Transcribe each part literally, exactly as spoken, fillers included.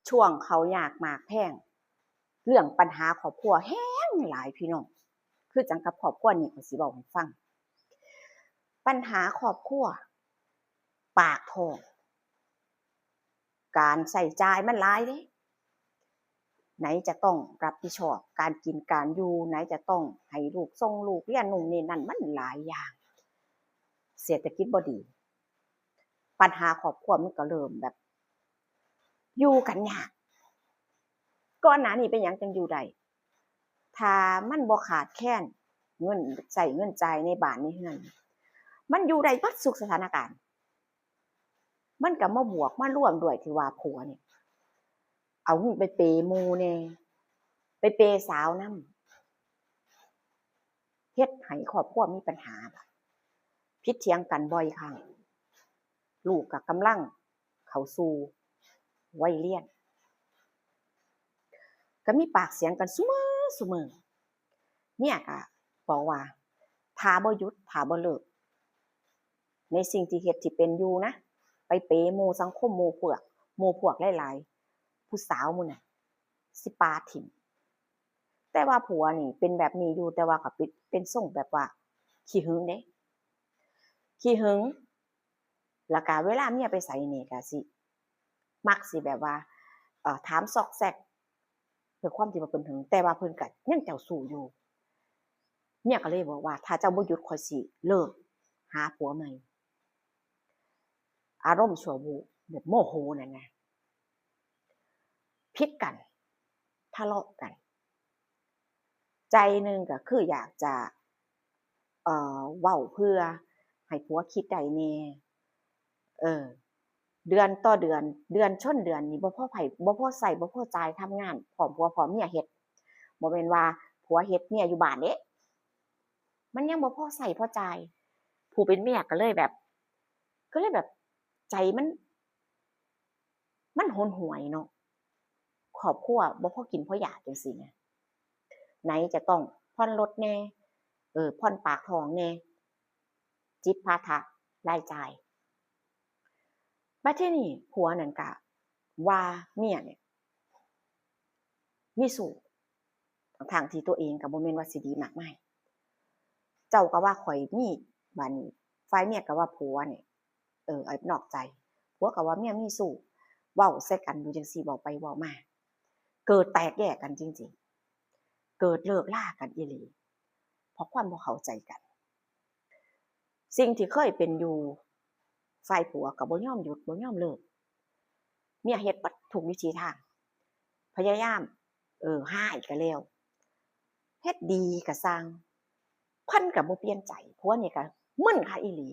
ช่วงข้าวยากหมากแพง เรื่องปัญหาครอบครัวแฮงหลายพี่น้อง คือจั่งกับครอบครัวนี้ ข้อยสิเว้าให้ฟัง ปัญหาครอบครัว ปากท้อง การใช้จ่ายมันหลายเด้ ไหนจะต้องรับผิดชอบการกินการอยู่ ไหนจะต้องให้ลูกส่งลูกเรียนนู่นนี่นั่น มันหลายอย่าง เศรษฐกิจบ่ดี ปัญหาครอบครัวมันก็เริ่มแบบ อยู่กันยาก ก่อนหน้านี้เป็นหยังจั่งอยู่ได้ ถ้ามันบ่ขาดแคลนเงินใช้เงินจ่ายในบ้านในเรือน มันอยู่ได้เบิดซุสถานการณ์ มันก็มาบวกมารวมด้วยที่ว่าผัวนี่ เอาเงินไปเปย์หมู่แหน่ ไปเปย์สาวนำ เฮ็ดให้ครอบครัวมีปัญหา ผิดเถียงกันบ่อยครั้ง ลูกก็กำลังเข้าสู่วัยเรียน ก็มีปากเสียงกันซุมื้อซุมื้อ เมียก็บอกว่า ถ้าบ่หยุด ถ้าบ่เลิก ในสิ่งที่เฮ็ดที่เป็นอยู่นะ ไปเปย์หมู่สังคม หมู่พวก หมู่พวกหลายๆ ผู้สาวหมู่น่ะ สิปาถิ่ม แต่ว่าผัวนี่เป็นแบบนี้อยู่ แต่ว่าก็เป็น เป็นทรงแบบว่าขี้หึงเด้ ขี้หึง แล้วก็เวลาเมียไปไสนี่ก็สิ มักสิแบบว่า เอ่อ ถามซอกแซก ด้วยความที่ว่าเพิ่นหึง แต่ว่าเพิ่นก็ยังเจ้าชู้อยู่ เมียก็เลยบอกว่า ถ้าเจ้าบ่หยุด ข้อยสิเลิกหาผัวใหม่ อารมณ์ชั่ววูบ แบบโมโหนั่นนะ ผิดกัน ทะเลาะกัน ใจหนึ่งก็คืออยากจะ เอ่อ เว้าเพื่อให้ผัวคิดได้แหน่ เออ เดือนต่อเดือน เดือนชนเดือนนี่ บ่พอไผ บ่พอใช้ บ่พอจ่าย ทำงานพร้อมผัวพร้อมเมียเฮ็ด บ่แม่นว่าผัวเฮ็ด เมียอยู่บ้านเด้ มันยังบ่พอใช้พอจ่าย ผู้เป็นเมียก็เลยแบบ ก็เลยแบบ ใจมัน มันหนหวยเนาะ ครอบครัวบ่พอกินพออยากจั่งซี้นะ ไหนจะต้องผ่อนรถแหน่ เออ ผ่อนปากท้องแหน่ จิปาถะรายจ่าย บัดทีนี้ผัวนั่นก็ว่าเมียเนี่ย มีชู้ ทั้งๆที่ตัวเองก็บ่แม่นว่าสิดีมากมาย เจ้าก็ว่าข้อยมี บัดนี้ฝ่ายเมียก็ว่าผัวนี่ เออ แอบนอกใจ ผัวก็ว่าเมียมีชู้ เว้าใส่กันอยู่จั่งซี้ เว้าไปเว้ามา เกิดแตกแยกกันจริงๆ เกิดเลิกลากันอีหลี เพราะความบ่เข้าใจกัน สิ่งที่เคยเป็นอยู่ ฝ่ายผัวก็บ่ยอมหยุด บ่ยอมเลิก เมียเฮ็ดเบิดทุกวิธีทาง พยายาม เออ ฮ้ายก็แล้ว เฮ็ดดีก็ซ่าง เพิ่นก็บ่เปลี่ยนใจ ผัวนี่ก็มึนคักอีหลี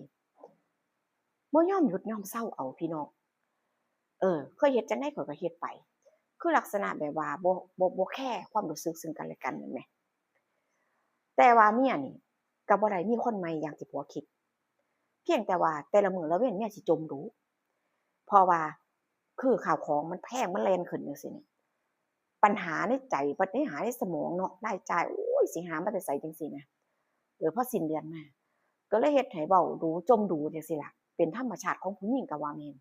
บ่ยอมหยุดยอมเซาเอาพี่น้อง เออ เคยเฮ็ดจั่งใดข้อยก็เฮ็ดไป คือลักษณะแบบว่าบ่ บ่ บ่แคร์ความรู้สึกซึ่งกันและกันนั่นแหม แต่ว่าเมียนี่ก็บ่ได้มีคนใหม่อย่างที่ผัวคิด เพียงแต่ว่าแต่ละมื้อละเว็นเมียสิจ่มดู๋ เพราะว่าคือข้าวของมันแพง มันแล่นขึ้นจั่งซี้นี่ ปัญหาในใจ ปัญหาในสมองเนาะ รายจ่าย โอ้ย สิหามาแต่ไสจั่งซี้นะ เออ พอสิ้นเดือนมา ก็เลยเฮ็ดให้เว้าดู๋ จ่มดู๋จั่งซี้ล่ะ เป็นธรรมชาติของผู้หญิงก็ว่าแม่น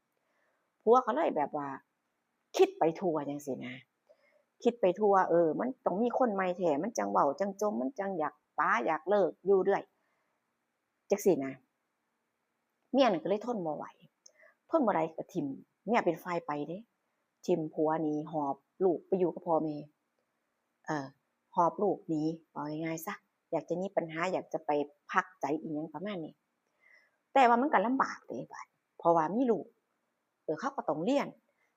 ผัวก็เลยแบบว่า คิดไปทั่วจั่งซี้นะ คิดไปทั่ว เออ มันต้องมีคนใหม่แท้ มันจั่งเว้า จั่งจ่ม มันจั่งอยากปา อยากเลิกอยู่เรื่อย จั่งซี้นะ เมียนั่นก็เลยทนบ่ไหว ทนบ่ไหวก็ถิ่ม เมียเป็นฝ่ายไปเด้ ถิ่มผัวหนี หอบลูกไปอยู่กับพ่อแม่ เออ หอบลูกหนี เว้าง่ายๆซะ อยากจะหนีปัญหา อยากจะไปพักใจอิหยังประมาณนี้ แต่ว่ามันก็ลำบากเด้บัด เพราะว่ามีลูก เออ เขาก็ต้องเรียน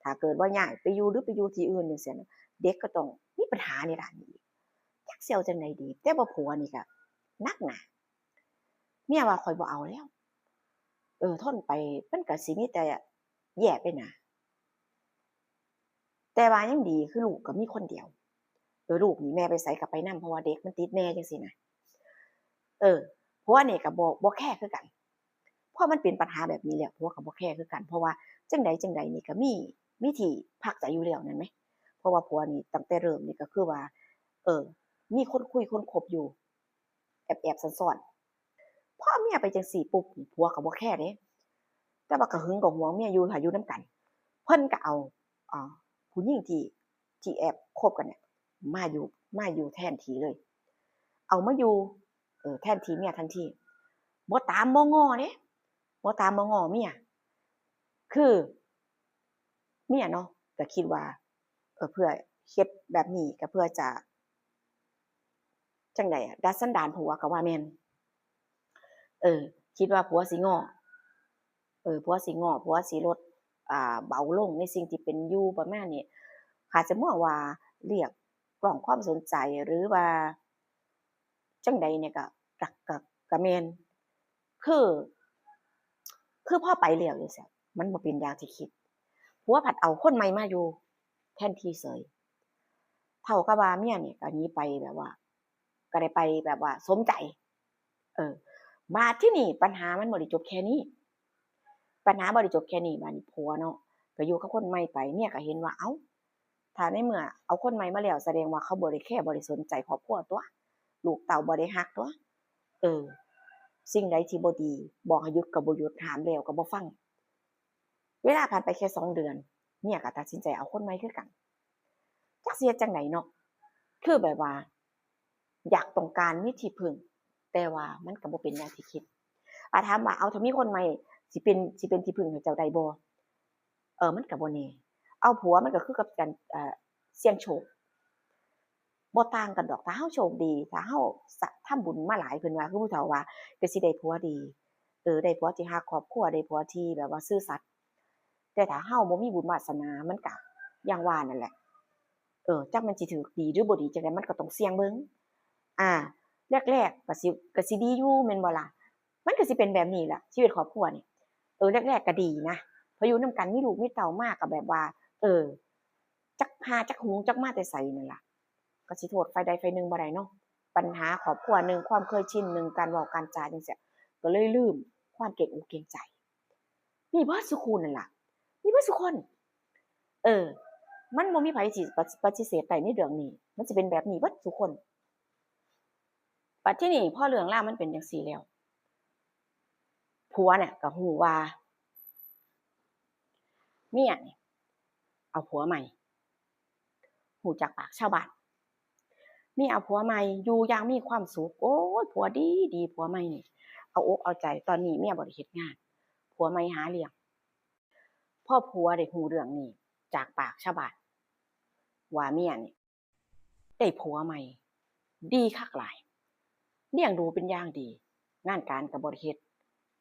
ถ้าเกิดว่าย้ายไปอยู่หรือไปอยู่ที่อื่นจั่งซี้นะ เด็กก็ต้องมีปัญหาในด้านนี้อีก จักสิเอาจั่งใดดี แต่ว่าผัวนี่ก็หนักหนา เมียว่าข้อยบ่เอาแล้ว เออ ทนไปมันก็สิมีแต่แย่ไปหน้า แต่ว่ายังดีคือลูกก็มีคนเดียว เออ ลูกนี่แม่ไปไสก็ไปนำ เพราะว่าเด็กมันติดแม่จั่งซี้นะ เออ ผัวนี่ก็บ่ บ่แคร์คือกัน พอมันเป็นปัญหาแบบนี้แล้ว ผัวก็บ่แคร์คือกัน เพราะว่าจั่งใดจั่งใดนี่ก็มี มีที่พักใจอยู่แล้วนั่นแหม เพราะว่าผัวนี่ตั้งแต่เริ่มนี่ก็คือว่า เออ มีคนคุยคนคบอยู่ แอบๆซ่อนๆ พอเมียไปจั่งซี้ปุ๊บนี่ ผัวก็บ่แคร์เด้ แต่ว่าก็หึงก็หวงเมียอยู่ ถ้าอยู่นำกัน เพิ่นก็เอา อ่า ผู้หญิงที่ที่แอบคบกันเนี่ย มาอยู่มาอยู่แทนที่เลย เอามาอยู่เออแทนที่เมียทันทีบ่ตามบ่ง้อเด้บ่ตามบ่ง้อเมีย คือเมียเนาะก็คิดว่าเออเพื่อเฮ็ดแบบนี้ก็เพื่อจะจั่งใดอะดัดสันดานผัวก็ว่าแม่นเออคิดว่าผัวสิง้อเออผัวสิง้อผัวสิลดอ่าเบาลงในสิ่งที่เป็นอยู่ประมาณนี้อาจจะมองว่าเรียกร้องความสนใจหรือว่าจั่งใดเนี่ยก็ก็ก็ก็แม่นคือคือพอไปแล้วจั่งซี้มันบ่เป็นอย่างที่คิดผัวผัดเอาคนใหม่มาอยู่แทนที่เสยเท่ากับว่าเมียนี่ก็หนีไปแบบว่า ก็ได้ไปแบบว่าสมใจ เออ บาดที่นี่ปัญหามันบ่ได้จบแค่นี้ ปัญหาบ่ได้จบแค่นี้บาดนี้ผัวเนาะก็อยู่กับคนใหม่ไปเมียก็เห็นว่าเอ้าถ้าในเมื่อเอาคนใหม่มาแล้วแสดงว่าเขาบ่ได้แคร์บ่ได้สนใจครอบครัวตัวลูกเต้าบ่ได้ฮักตัวเออ สิ่งใดที่บ่ดีบอกให้หยุดก็บ่หยุดห้ามแล้วก็บ่ฟัง เวลาผ่านไปแค่สองเดือนเมียก็ตัดสินใจเอาคนใหม่คือกันจักสิเฮ็ดจั่งใดเนาะคือแบบว่า อยากต้องการมีที่พึ่ง แต่ว่ามันก็บ่เป็นอย่างที่คิดอาถามว่าเอาถ้ามีคนใหม่สิเป็นสิเป็นที่พึ่งให้เจ้าได้บ่เออมันก็บ่แน่เอาผัวมันก็คือกับการเอ่อเสี่ยงโชคบ่ต่างกันดอกถ้าเฮาโชคดีถ้าเฮาสะทำบุญมาหลายเพิ่นว่าคือผู้เฒ่าว่าก็สิได้ผัวดีเออได้ผัวที่ฮักครอบครัวได้ผัวที่แบบว่าซื่อสัตย์แต่ถ้าเฮาบ่มีบุญวาสนามันก็อย่างว่านั่นแหละ เออจักมันสิถือดีหรือบ่ดีจังไดมันก็ต้องเสี่ยงเบิ่งอ่าแรกๆก็สิก็สิดีอยู่แม่นบ่ล่ะมันก็สิเป็นแบบนี้ล่ะชีวิตครอบครัวนี่เออแรกๆก็ดีนะพออยู่นำกันมีลูกมีเต้ามาก็แบบว่า เออจักหาจักหุงจักมาแต่ไสนั่นล่ะก็สิโทษฝ่ายใดฝ่ายหนึ่งบ่ได้เนาะปัญหาครอบครัวหนึ่งความเคยชินหนึ่งการเว้าการจาจังซี้ก็เลยลืมความเกรงอกเกรงใจ มีเบิดสุคนนั่นล่ะ มีเบิดสุคน เออ มันบ่มีไผสิปฏิเสธได้ในเรื่องนี้ มันสิเป็นแบบนี้เบิดสุคนบัดที่นี่พอเรื่องราวมันเป็นจังซี่แล้ว ผัวเนี่ยก็ฮู้ว่าเมียเนี่ยเอาผัวใหม่ฮู้จากปากชาวบ้านเมียเอาผัวใหม่อยู่อย่างมีความสุขโอ้ยผัวดีดีผัวใหม่นี่เอาอกเอาใจตอนนี้เมียบ่ได้เฮ็ดงานผัวใหม่หาเลี้ยงพอผัวได้ฮู้เรื่องนี้จากปากชาวบ้านว่าเมียนี่ได้ผัวใหม่ดีคักหลายเลี้ยงดูเป็นอย่างดีงานการก็บ่ได้เฮ็ด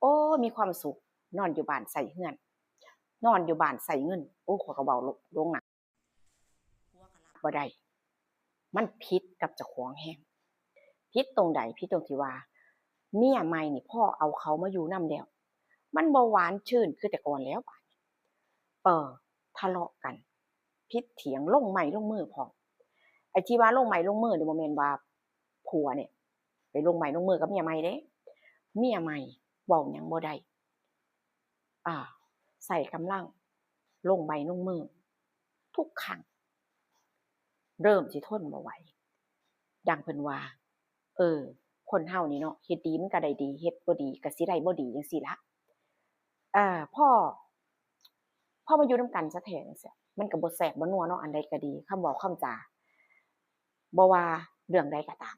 โอ้มีความสุขนอนอยู่บ้านใช้เฮือนนอนอยู่บ้านใช้เงินโอ้ข้อยก็เว้าลงหนัก ผัวก็รับบ่ได้ มันผิดกับเจ้าของแฮงผิดตรงใดผิดตรงที่ว่าเมียใหม่นี่พอเอาเขามาอยู่นำแล้วมันบ่หวานชื่นคือแต่ก่อนแล้วบาดนี้เออทะเลาะกันผิดเถียงลงไม้ลงมือพร้อมไอ้ที่ว่าลงไม้ลงมือนี่บ่แม่นว่าผัวเนี่ยไปลงไม้ลงมือกับเมียใหม่เด้เมียใหม่เว้าหยังบ่ได้ อ่าใช้กำลังลงไม้ลงมือทุกครั้งเริ่มสิทนบ่ไหวดังเพิ่นว่าเออคนเฮานี่เนาะเฮ็ดดีมันก็ได้ดีเฮ็ดบ่ดีก็สิได้บ่ดีจั่งซี้ละเอ่อพอพอมาอยู่นำกันซะแท้จั่งซี้มันก็บ่แซ่บบ่นัวเนาะอันใดก็ดีคำเว้าคำจาบ่ว่าเรื่องใดก็ตาม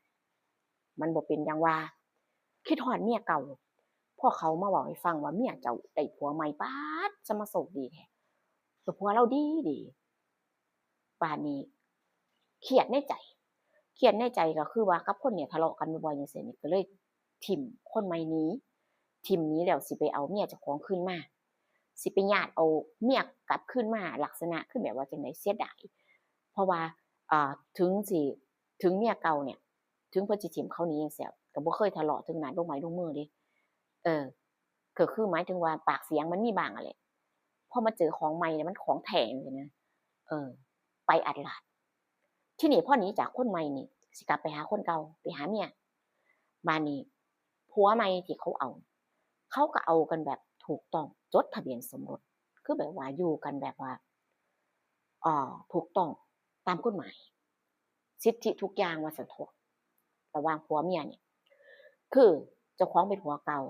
มันบ่เป็นอย่างว่า คิดฮอดเมียเก่าพอเขามาเว้าให้ฟังว่าเมียเจ้าได้ผัวใหม่ป๊าดสะมาโชคดีแท้เออผัวลาวดีดีบาดนี้เครียดในใจเครียดในใจก็คือว่ากับคนเนี่ยทะเลาะกันบ่อยๆจั่งซี้นี่ก็เลยถิ่มคนใหม่หนีถิ่มหนีแล้วสิไปเอาเมียเจ้าของคืนมาสิไปญาติเอาเมียกลับคืนมาลักษณะคือแบบว่าจั่งใดเสียดายเพราะว่าอ่าถึงสิถึงเมียเก่าเนี่ย ถึงเพิ่นสิถิ่มเขาหนีจั่งซี้ก็บ่เคยทะเลาะถึงขนาดลงไม้ลงมือเด้เออก็คือหมายถึงว่าปากเสียงมันมีบ้างหั้นแหละพอมาเจอของใหม่เนี่ยมันของแท้จั่งซี้นะเออไปอัดลาดทีนี้พอหนีจากคนใหม่นี่สิกลับไปหาคนเก่าไปหาเมียบาดนี้ผัวใหม่ที่เขาเอาเขาก็เอากันแบบถูกต้องจดทะเบียนสมรสคือแบบว่าอยู่กันแบบว่าเอ่อถูกต้องตามกฎหมาย สิทธิทุกอย่างว่าซั่นเถาะระหว่างผัวเมียนี่คือเจ้าของเป็นผัวเก่า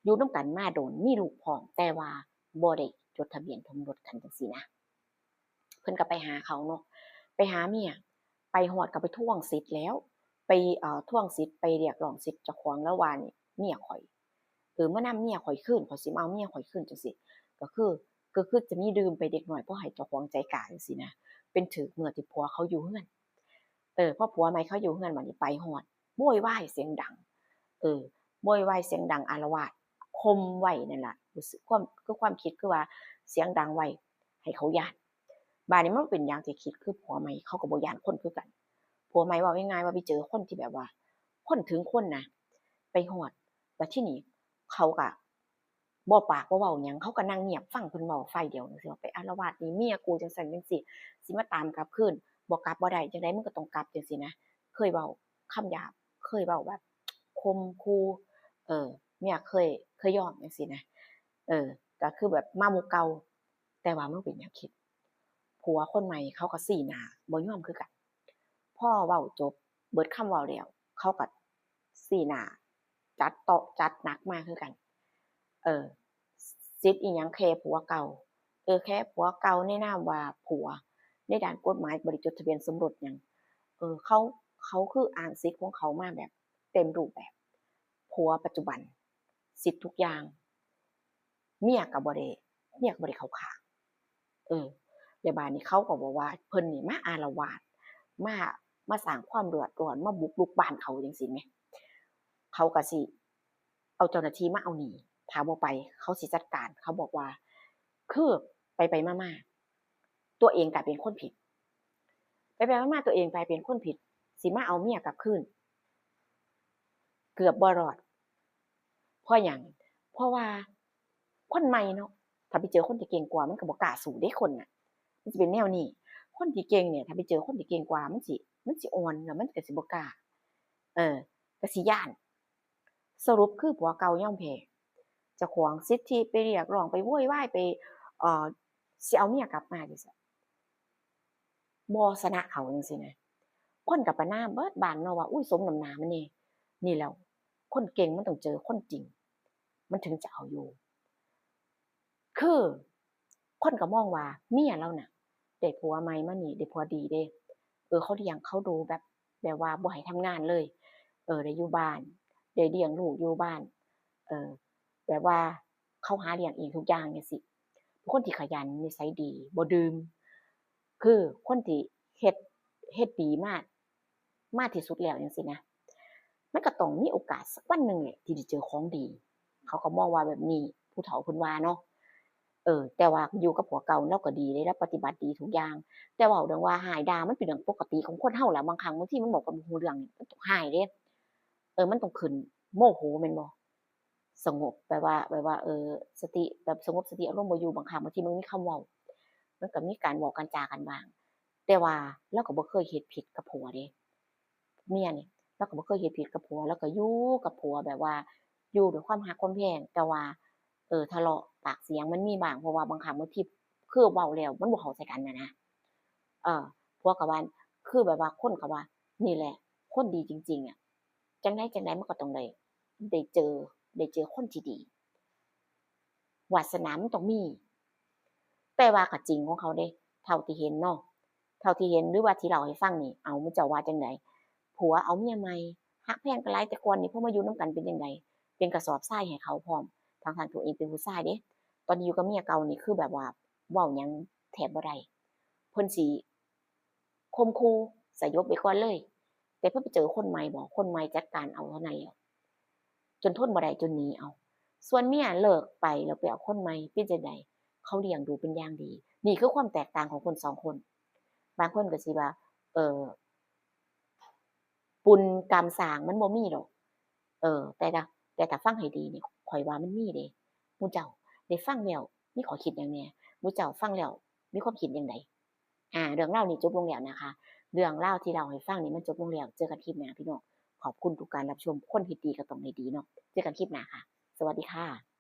อยู่นำกันมาโดนมีลูกพร้อมแต่ว่าบ่ได้จดทะเบียนสมรสกันจั่งซี้นะ เพิ่นก็ไปหาเขาเนาะ ไปหาเมีย ไปฮอดก็ไปทวงสิทธิ์แล้ว ไป เอ่อ ทวงสิทธิ์ ไปเรียกร้องสิทธิ์เจ้าของ แล้วว่านี่เมียข้อย เออ มานำเมียข้อยคืน ข้อยสิมาเอาเมียข้อยคืนจั่งซี้ ก็คือ ก็คือจะมีดื่มไปเด็กน้อย พอให้เจ้าของใจกล้าจั่งซี้นะ เป็นถืกมื้อที่ผัวเขาอยู่เฮือน เออ พอผัวใหม่เขาอยู่เฮือน บัดนี้ไปฮอด โวยวายเสียงดัง เออ โวยวายเสียงดัง อาละวาด ข่มไว้นั่นล่ะ รู้สึกความ คือความคิดคือว่าเสียงดังไว้ ให้เขาย้าน บาดนี้มันเป็นหยังที่คิด คือผัวใหม่เขาก็บ่ย้านคนคือกัน ผัวใหม่เว้าง่ายๆว่าไปเจอคนที่แบบว่า คนถึงคนนะ ไปฮอด แล้วทีนี้เขาก็บ่ปากบ่เว้าหยัง เขาก็นั่งเงียบฟังเพิ่นเว้าฝ่ายเดียวจั่งซี้ ว่าไปอาละวาดนี่เมียกูจั่งซั้นจั่งซี้ สิมาตามกลับคืน บ่กลับบ่ได้ จั่งใดมึงก็ต้องกลับจั่งซี้นะ เคยเว้าคำหยาบ เคยเว้าแบบข่มขู่ เออ เมียเคย เคยยอมจั่งซี้นะ เออ ก็คือแบบมาหมู่เก่า แต่ว่ามันเป็นหยังคิด ผัวคนใหม่เขาก็ซี้หน้าบ่ยอมคือกัน พอเว้าจบเบิดคำเว้าแล้ว เขาก็ซี้หน้า จัดโต๊ะจัดหนักมาคือกัน เออ สิทธิ์อีหยังแค่ผัวเก่า เออ แค่ผัวเก่าในนามว่าผัว ในด้านกฎหมายบ่ได้จดทะเบียนสมรสหยัง เออ เขา เขาคืออ้างสิทธิ์ของเขามาแบบเต็มรูปแบบ ผัวปัจจุบัน สิทธิ์ทุกอย่าง เมียก็บ่ได้ เมียก็บ่ได้เข้าข้าง เออ แล้วบาดนี้เขาก็บอกว่าเพิ่นนี่มาอาละวาด มา มาสร้างความเดือดร้อน มาบุกรุกบ้านเขาจั่งซี้แหม เขาก็สิเอาเจ้าหน้าที่มาเอาหนี ถ้าบ่ไป เขาสิจัดการ เขาบอกว่า คือไปๆมาๆ ตัวเองกลายเป็นคนผิด ไปๆมาๆ ตัวเองกลายเป็นคนผิด สิมาเอาเมียกลับคืน เกือบบ่รอด เพราะหยัง เพราะว่าคนใหม่เนาะ ถ้าไปเจอคนที่เก่งกว่า มันก็บ่กล้าสู้เด้คนน่ะ มันสิเป็นแนวนี้ คนที่เก่งเนี่ย ถ้าไปเจอคนที่เก่งกว่า มันสิ มันสิอ่อน แล้วมันก็สิบ่กล้า เออ ก็สิย้าน สรุปคือผัวเก่ายอมแพ้ เจ้าของสิทธิไปเรียกร้อง ไปโวยวาย ไป เอ่อ สิเอาเมียกลับมาจั่งซี้ บ่ชนะเขาจั่งซี้นะ คนก็ประณามเบิดบ้านเนาะว่า อุ้ย สมน้ำหน้ามันแน่ นี่แหละ คนเก่งมันต้องเจอคนจริง มันถึงจะเอาอยู่ คือ คนก็มองว่าเมียลาวน่ะ ได้ผัวใหม่มานี่ ได้ผัวดีเด้ เออ เขาเลี้ยงเขาดูแบบ แบบว่าบ่ให้ทำงานเลย เออ ได้อยู่บ้าน ได้เลี้ยงลูกอยู่บ้าน เออ แบบว่าเขาหาเลี้ยงเองทุกอย่างจั่งซี้ เป็นคนที่ขยัน นิสัยดี บ่ดื่ม คือคนที่เฮ็ด เฮ็ดดีมา มาที่สุดแล้วจั่งซี้นะ มันก็ต้องมีโอกาสสักวันหนึ่งแหละที่ได้เจอของดี เขาก็มองว่าแบบนี้ ผู้เฒ่าเพิ่นว่าเนาะ เออ แต่ว่าอยู่กับผัวเก่าลาวก็ดีเด้ ลาวปฏิบัติดีทุกอย่าง แต่เว้าเรื่องว่าฮ้ายด่ามันเป็นเรื่องปกติของคนเฮาล่ะ บางครั้งบางทีมันเว้ากันบ่ฮู้เรื่องนี่ มันต้องฮ้ายเด้ เออ มันต้องขึ้นโมโหแม่นบ่ สงบ แบบว่า แบบว่า เออ สติ แบบสงบสติอารมณ์บ่อยู่ บางครั้งบางทีมันมีคำเว้า มันก็มีการเว้าการจากันบ้าง แต่ว่าลาวก็บ่เคยเฮ็ดผิดกับผัวเด้ เมียนี่ ลาวก็บ่เคยเฮ็ดผิดกับผัว ลาวก็อยู่กับผัวแบบว่า อยู่ด้วยความฮักความแพง แต่ว่า เออ ทะเลาะปากเสียงมันมีบ้าง เพราะว่าบางครั้งบางทีคือเว้าแล้วมันบ่เข้าใจกันน่ะนะ เออ ผัวก็ว่า คือแบบว่าคนก็ว่า นี่แหละ คนดีจริงๆอะ จั่งใดจั่งใดมันก็ต้องได้ ได้เจอ ได้เจอคนที่ดี วาสนามันต้องมี แต่ว่าก็จริงของเขาเด้ เท่าที่เห็นเนาะ เท่าที่เห็นหรือว่าที่เล่าให้ฟังนี่ เอา หมู่เจ้าว่าจั่งใด ผัวเอาเมียใหม่ ฮักแพงกันหลายแต่ก่อนนี่ พอมาอยู่นำกันเป็นจั่งใด เป็นกระสอบทรายให้เขาพร้อม ทั้งๆ ตัวเองเป็นผู้ชายเด้ ตอนนี้อยู่กับเมียเก่านี่คือแบบว่าเว้าหยังแทบบ่ได้ เพิ่นสิ ข่มขู่ สยบไว้ก่อนเลย แต่พอไปเจอคนใหม่บ่ คนใหม่จัดการเอาเท่านั้นแหละ จนทนบ่ได้จนหนีเอา ส่วนเมียเลิกไปแล้วไปเอาคนใหม่เป็นจั่งใด เขาเลี้ยงดูเป็นอย่างดี นี่คือความแตกต่างของคนสองคน บางคนก็สิว่า เอ่อ บุญกรรมสร้างมันบ่มีดอก เออ แต่ถ้า แต่ถ้าฟังให้ดีนี่ ข้อยว่ามันมีเด้ หมู่เจ้าได้ฟังแล้วมีข้อคิดหยังแหน่ หมู่เจ้าฟังแล้วมีความคิดจั่งใด อ่า เรื่องราวนี้จบลงแล้วนะคะ เรื่องราวที่เล่าให้ฟังนี่มันจบลงแล้ว เจอกันคลิปหน้าพี่น้อง ขอบคุณทุกการรับชม คนเฮ็ดดีก็ต้องได้ดีเนาะ เจอกันคลิปหน้าค่ะ สวัสดีค่ะ